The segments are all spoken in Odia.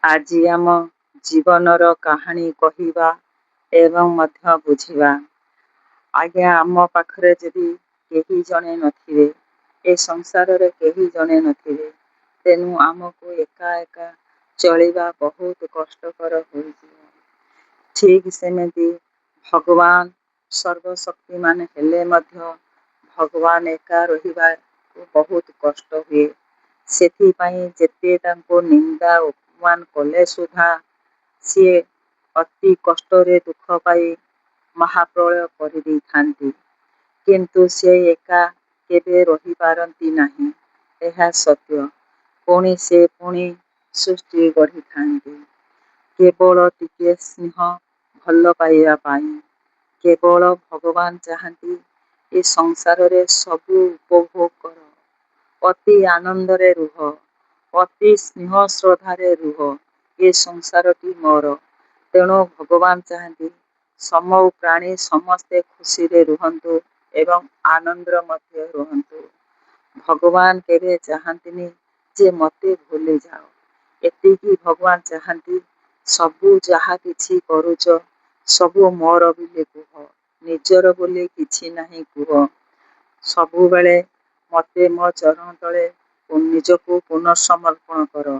ଆଜି ଆମ ଜୀବନର କାହାଣୀ କହିବା ଏବଂ ମଧ୍ୟ ବୁଝିବା। ଆଜ୍ଞା, ଆମ ପାଖରେ ଯଦି କେହି ଜଣେ ନଥିବେ, ଏ ସଂସାରରେ କେହି ଜଣେ ନଥିବେ, ତେଣୁ ଆମକୁ ଏକା ଏକା ଚଳିବା ବହୁତ କଷ୍ଟକର ହୋଇଯିବ। ଠିକ୍ ସେମିତି ଭଗବାନ ସର୍ବଶକ୍ତିମାନ ହେଲେ ମଧ୍ୟ ଭଗବାନ ଏକା ରହିବାକୁ ବହୁତ କଷ୍ଟ ହୁଏ। ସେଥିପାଇଁ ଯେତେ ତାଙ୍କୁ ନିନ୍ଦା ଅପମାନ କଲେ ସୁଦ୍ଧା ସିଏ ଅତି କଷ୍ଟରେ ଦୁଃଖ ପାଇ ମହାପ୍ରଳୟ କରିଦେଇଥାନ୍ତି। କିନ୍ତୁ ସେ ଏକା କେବେ ରହିପାରନ୍ତି ନାହିଁ, ଏହା ସତ୍ୟ। ପୁଣି ସେ ପୁଣି ସୃଷ୍ଟି ଗଢ଼ିଥାନ୍ତି କେବଳ ଟିକେ ସ୍ନେହ ଭଲ ପାଇବା ପାଇଁ। କେବଳ ଭଗବାନ ଚାହାନ୍ତି ଏ ସଂସାରରେ ସବୁ ଉପଭୋଗ କର, ଅତି ଆନନ୍ଦରେ ରୁହ, ଅତି ସ୍ନେହ ଶ୍ରଦ୍ଧାରେ ରୁହ। ଏ ସଂସାରଟି ମୋର। ତେଣୁ ଭଗବାନ ଚାହାନ୍ତି ସମୂହ ପ୍ରାଣୀ ସମସ୍ତେ ଖୁସିରେ ରୁହନ୍ତୁ ଏବଂ ଆନନ୍ଦରେ ମଧ୍ୟ ରୁହନ୍ତୁ। ଭଗବାନ କେବେ ଚାହାନ୍ତିନି ଯେ ମୋତେ ଭୁଲିଯାଅ। ଏତିକି ଭଗବାନ ଚାହାନ୍ତି, ସବୁ ଯାହା କିଛି କରୁଛ ସବୁ ମୋର ବୋଲି କୁହ, ନିଜର ବୋଲି କିଛି ନାହିଁ କୁହ। ସବୁବେଳେ ମୋତେ ମୋ ଚରଣ ତଳେ ନିଜକୁ ପୁନଃସମର୍ପଣ କର।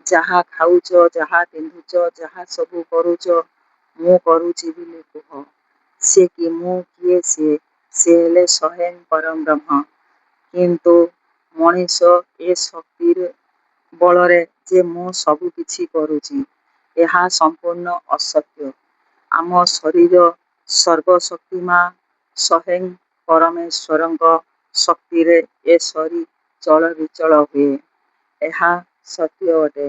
ଯାହା ଖାଉଛ, ଯାହା ପିନ୍ଧୁଛ, ଯାହା ସବୁ କରୁଛ, ମୁଁ କରୁଛି ବୋଲି କୁହ। ସେ କି ମୁଁ କିଏ? ସିଏ ସେ ହେଲେ ସ୍ୱୟଂ ପରମବ୍ରହ୍ମ। କିନ୍ତୁ ମଣିଷ ଏ ଶକ୍ତିର ବଳରେ ଯେ ମୁଁ ସବୁ କିଛି କରୁଛି, ଏହା ସମ୍ପୂର୍ଣ୍ଣ ଅସତ୍ୟ। ଆମ ଶରୀର ସର୍ବଶକ୍ତିମାନ ସ୍ୱୟଂ ପରମେଶ୍ୱରଙ୍କ ଶକ୍ତିରେ ଏ ଶରୀର ଚଳବିଚଳ ହୁଏ, ଏହା ସତ୍ୟ ଅଟେ।